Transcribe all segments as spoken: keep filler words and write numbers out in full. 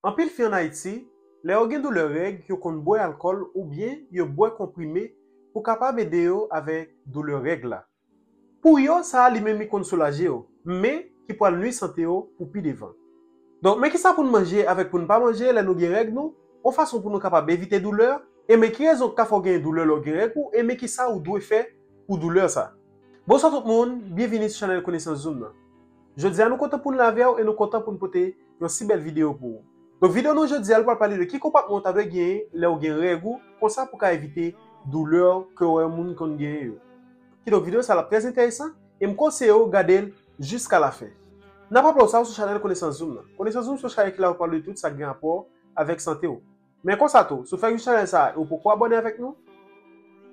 Anpil fi ann Ayiti, lè yo gen doulè règ, yo konn bwè alkòl oubyen yo bwè konprime pou kapab ede yo avèk doulè règ la. Pou yo, sa a li menm li konn soulaje yo, men ki pral nwi sante yo pou pi devan. Donk, men kisa pou n manje avèk pou n pa manje lè nou gen règ nou, yon fason pou nou kapab evite doulè, e men ki rezon k ka fè w genyen doulè lè w gen règ ou, e men kisa ou dwe fè pou doulè sa. Bonswa tout moun, byenvini sou chanèl Konesans Zoom nan. Jodi a nou kontan pou n la avè w e nou kontan pou n pote yon si bèl videyo pou ou. Donk videyo nou jodi a l pral pale de ki konpòtman w ta dwe genyen lè w gen règ ou, konsa pou w ka evite doulè ke w wè moun konn genyen yo. Kidonk videyo sa l ap trè enteresan e m konseye w gade l jiska lafen. N ap raple w sa w sou chanèl Konesans Zoom nan. Konesans Zoom se yon chanèl ki la pou pale de tout sa k gen rapò avèk sante w. Men konsa tou, si w fèk jwenn chanèl sa a e w poko abòne avèk nou,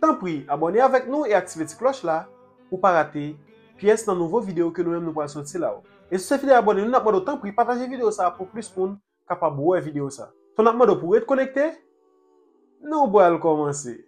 tanpri abòne avèk nou e aktive ti klòch la pou w pa rate pyès nan nouvo videyo ke nou menm nou pral soti la yo. E si w se fidèl abòne nou, n ap mande w tanpri pataje videyo sa a pou plis moun kapab wè videyo sa. Tou n ap mande w pou w ret konekte, nou pral kòmanse.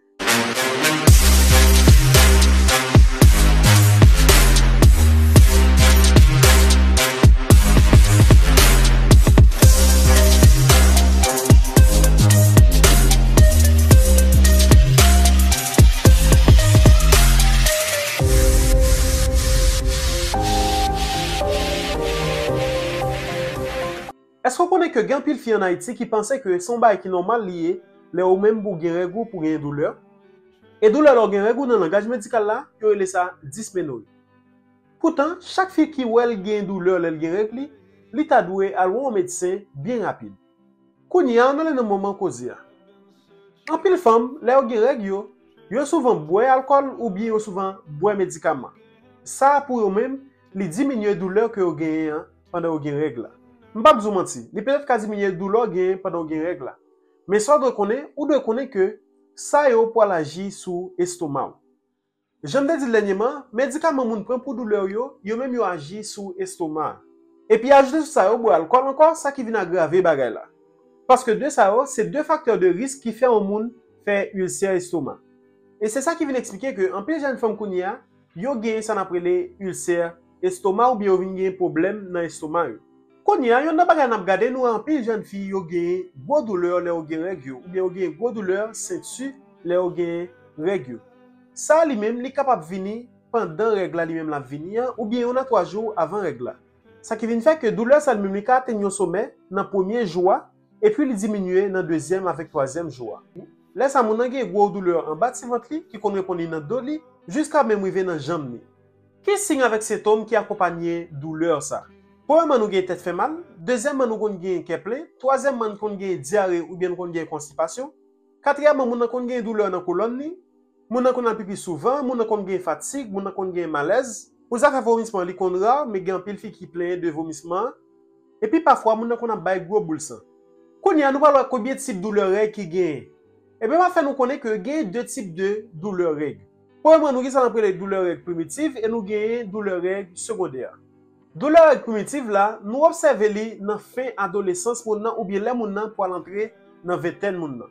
Èske w konnen ke gen anpil fi ann Ayiti ki panse ke se yon bagay ki nòmal li ye lè ou menm pou w gen règ ou pou w genyen doulè? E doulè lè w gen règ ou nan langaj medikal la, yo rele sa dismenore. Poutan, chak fi ki wè l gen doulè lè l gen règ li, li ta dwe al wè yon medsen byen rapid. Kounye a, ann ale nan moman koze a. Anpil fanm, lè yo gen règ yo, yo souvan bwè alkòl oubyen yo souvan bwè medikaman. Sa a pou yo menm, li diminye doulè ke yo genyen an pandan yo gen règ la. M p ap di w manti, li petèt ka diminye doulè w genyen pandan w gen règ la. Men sa w dwe konnen, ou dwe konnen ke sa yo pral aji sou estoma w. Jan m te di l dènyèman, medikaman moun pran pou doulè w yo, yo menm yo aji sou estoma a. Epi ajoute sou sa yo bwè alkòl ankò, sa ki vin agrave bagay la. Paske de sa yo, se de faktè de risk ki fè yon moun fè ilsè estoma. E se sa ki vin eksplike ke anpil jèn fanm kounye a, yo genyen sa n ap rele ilsè estoma oubyen yo vin genyen pwoblèm nan estoma yo. Kounye a, youn nan bagay n ap gade, nou wè anpil jèn fi yo genyen gwo doulè lè yo gen règ yo, oubyen yo genyen gwo doulè senti lè yo gen règ yo. Sa a li menm, li kapab vini pandan règ la li menm l ap vini an, oubyen yon a twa jou avan règ la. Sa ki vin fè ke doulè sa a li menm li ka atenn yon somè nan premye jou a, epi li diminye nan dezyèm avèk twazyèm jou a. Lè sa a moun nan gen gwo doulè anba ti vant li, ki konn reponn li nan do li, jiska menm rive nan janm li. Ki siy avèk sentòm ki akonpanye doulè sa? Premyèman, nou gen tèt fè mal, dezyèmman, nou konn gen kè plen, twazyèmman, nou konn gen dyare oubyen nou konn gen konstipasyon, katriyèmman, moun nan konn gen doulè nan kolòn li, moun nan konn al pipi souvan, moun nan konn gen fatig, moun nan konn gen malèz, pou zafè vomisman, li konn ra, men gen anpil fi ki plenyen de vomisman an, epi pafwa, moun nan konn ap bay gwo boul san. Kounye a, nou pral wè konbyen tip doulè règ ki genyen. Ebyen, m ap fè nou konnen ke gen de tip de doulè règ. Premyèman, nou gen sa n ap rele doulè règ primitiv e nou genyen doulè règ segondè. Doulè règ primitiv la, nou obsève li nan fen adolesans moun nan oubyen lè moun nan pral antre nan ventèn moun nan.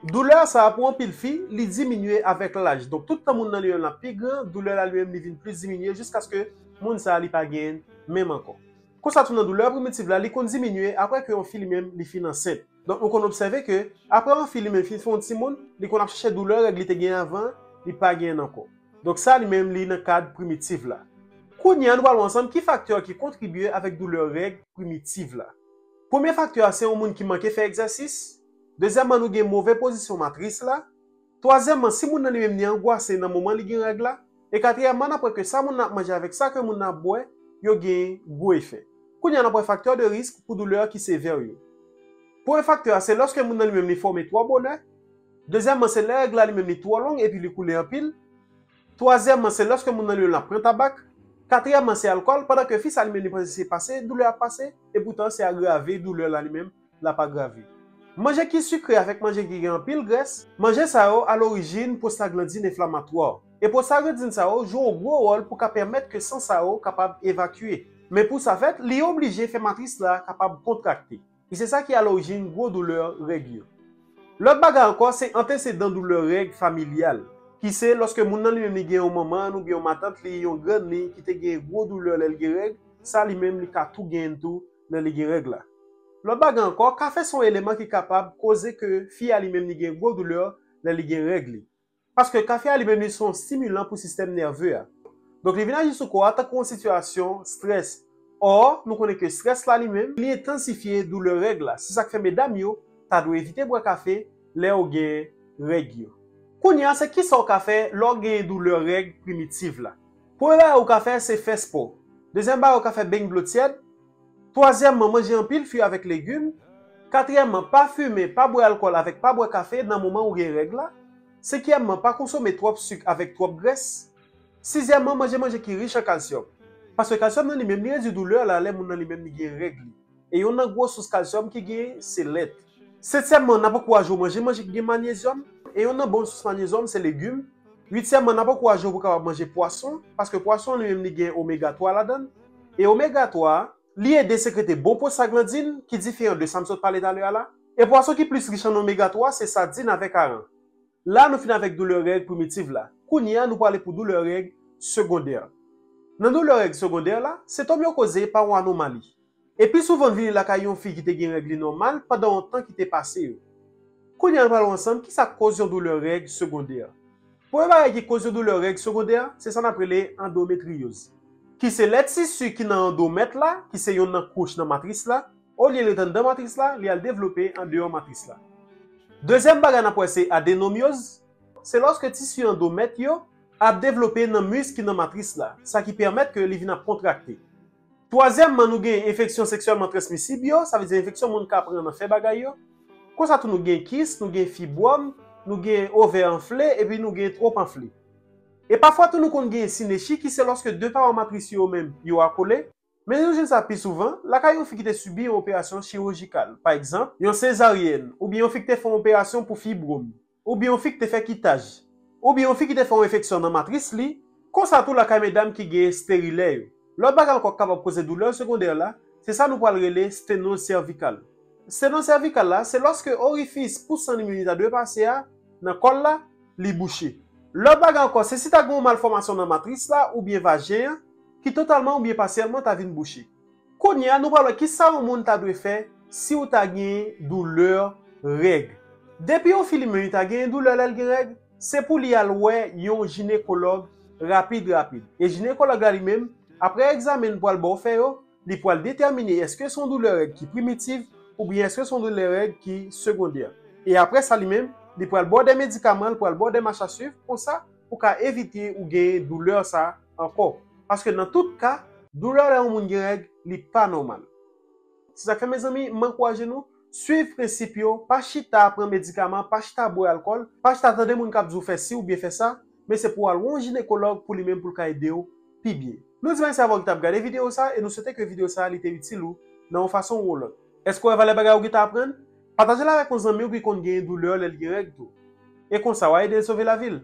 Doulè sa a pou anpil fi, li diminye avèk laj. Donk, tout tan moun nan li menm l ap pi gran, doulè la li menm li vin plis diminye jiskaske moun sa a li pa genyen menm ankò. Konsa tou nan doulè primitiv la, li konn diminye apre ke yon fi li menm li fin ansent. Donk, nou konn obsève ke apre yon fi li menm fin fè yon timoun, li konn ap chèche doulè règ li te genyen avan, li pa genyen l ankò. Donk, sa li menm li nan kad primitiv la. Kounye a, nou pral wè ansanm ki faktè ki kontribye avèk doulè règ primitiv la. Premye faktè a se yon moun ki manke fè egzèsis. Dezyèmman, nou gen move pozisyon matris la. Twazyèmman, si moun nan li menm li angwase nan moman li gen règ la. E katriyèmman, n ap wè ke sa moun nan ap manje avèk sa ke moun nan ap bwè, yo gen gwo efè. Kounye a, n ap wè faktè de risk pou doulè ki sevè yo. Premye faktè a, se lòske moun nan li menm li fòme twò bonè. Dezyèmman, se lè règ la li menm li twò long epi li koule anpil. Twazyèmman, se lòske moun nan li menm l ap pran tabak. Katriyèmman, se alkòl, pandan ke fi sa li menm li panse se pase doulè ap pase, e poutan se agrave doulè la li menm l ap agrave. Manje ki sikre avèk manje ki gen anpil grès, manje sa yo alorijin pwostaglandin enflamatwa. E pwostaglandin sa yo jwe yon gwo wòl pou ka pèmèt ke san sa yo kapab evakye. Men pou sa fèt, li oblije fè matris la kapab kontrakte. E se sa ki alorijin gwo doulè règ yo. Lòt bagay ankò, se antesedan doulè règ familyal, ki se lòske moun nan li menm li gen yon manman oubyen yon matant li, yon grann li ki te gen gwo doulè lè l gen règ, sa li menm li ka tou genyen l tou lè li gen règ la. Lòt bagay ankò, kafe se yon eleman ki kapab koze ke fi a li menm li gen gwo doulè lè li gen règ li. Paske kafe a li menm li se yon stimilan pou sistèm nève a. Donk li vin aji sou kò a tankou yon sitiyasyon strès. Ò, nou konnen ke strès la li menm, li entansifye doulè règ la. Se sa k fè medam yo ta dwe evite bwè kafe lè yo gen règ yo. Kounye a, se kisa w ka fè lè w gen doulè règ primitiv la? Premye bagay ou ka fè, se fè spò. Dezyèm bagay, ou ka fè beny dlo tyèd. Twazyèmman, manje anpil fwi avèk legim. Katriyèmman, pa fimen, pa bwè alkòl avèk pa bwè kafe nan moman ou gen règ la. Senkyèmman, pa konsome twòp sik avèk twòp grès. Sizyèmman, manje manje ki rich an kalsyòm. Paske kalsyòm nan li menm, li redui doulè la lè moun nan li menm li gen règ li. E yonn nan gwo sous kalsyòm ki genyen, se lèt. Setyèmman, n ap ankouraje w manje manje ki gen manyezyòm. E yonn nan bon sous manyezyòm, se legim. Uityèmman, n ap ankouraje w pou w kapab manje pwason, paske pwason an li menm li gen omega twa ladan l. E omega twa a, li ede sekrete bon pwostaglandin, ki diferan de sa m sot pale talè a la. E pwason ki plis rich an omega twa, se sadin avèk aran. La, nou fin avèk doulè règ primitiv la. Kounye a, nou prale pou doulè règ segondè. Nan doulè règ segondè la, sentòm yo koze pa yon anomali. E pi souvan vini lakay yon fi ki te gen règ li nòmal pandan yon tan ki te pase yo. Kounye a, nou pral wè ansanm kisa k koz yon doulè règ segondè. Premye bagay ki koz yon doulè règ segondè, se sa n ap rele andometriyoz, ki se lè tisi ki nan andomèt la, ki se yonn nan kouch nan matris la, olye l ret anndan matris la, li al devlope andeyò matris la. Dezyèm bagay n ap wè se adenomyoz, se lòske tisi andomèt yo ap devlope nan mis ki nan matris la, sa ki pèmèt ke li vin ap kontrakte. Twazyèmman, nou gen enfeksyon seksyèlman transmisib yo, sa vle di enfeksyon moun ka pran nan fè bagay yo. Konsa tou nou gen kis, nou gen fibwòm, nou gen ovè anfle, epi nou gen twòp anfle. E pafwa tou nou konn gen sinechi ki se lòske de pawa matris yo menm yo akole. Men nou jwenn sa pi souvan lakay yon fi ki te sibi yon operasyon chirijikal, pa egzanp, yon sezaryèn, oubyen yon fi ki te fè yon operasyon pou fibwòm, oubyen yon fi ki te fè kitaj, oubyen yon fi ki te fè yon enfeksyon nan matris li, konsa tou lakay medam ki gen esterilè yo. Lòt bagay ankò k kapab koze doulè segondè la, se sa nou pral rele stenoz sèvikal. Stenoz sèvikal la, se lòske orifis pou san li menm li ta dwe pase a nan kòl la, li bouche. Lòt bagay ankò, se si ta gen yon malfòmasyon nan matris la oubyen vajen an, ki totalman oubyen pasyèlman ta vin bouche. Kounye a, nou pral wè kisa yon moun ta dwe fè si w ta gen doulè règ. Depi yon fi li menm li ta gen doulè lè l gen règ, se pou li al wè yon jinekològ rapid rapid. E jinekològ la li menm, apre egzamen l pral ba w fè yo, li pral detèmine èske se yon doulè règ ki primitiv oubyen èske se yon doulè règ ki segondè. E apre sa li menm, li pral ba w de medikaman, li pral ba w de mach a swiv, konsa ou ka evite ou gen doulè sa ankò. Paske nan tout ka, doulè lè yon moun gen règ, li pa nòmal. Se sa k fè, mezanmi, m ankouraje nou, swiv prensip yo, pa chita pran medikaman, pa chita bwè alkòl, pa chita tande moun k ap di w fè si oubyen fè sa, men se pou w al wè yon jinekològ pou li menm pou l ka ede w pi byen. Nou di mèsi avè w ki t ap gade videyo sa e nou swete ke videyo sa li te itil ou nan yon fason ou yon lòt. Èske w wè valè bagay ou gentan aprann? Pataje l avèk yon zanmi w ki konn gen doulè lè l gen règ tou. E konsa, w a ede l sove lavi l.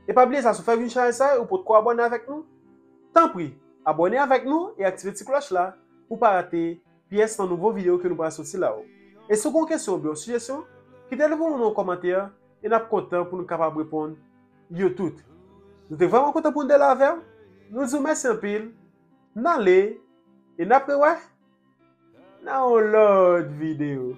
E pa bliye sa, si w fèk vin chanèl sa e ou potko abòne avèk nou, tanpri, abòne avèk nou e aktive ti klòch la pou w pa rate pyès nan nouvo videyo ke nou pral soti la o. E si w gen yon kesyon oubyen yon sijesyon, kite l pou nou nan yon kòmantè e n ap kontan pou nou kapab reponn yo tout. Nou te vrèman kontan pou nou te la avè w. Nou di w mèsi anpil. N ale e n ap rewè nan yon lòt videyo.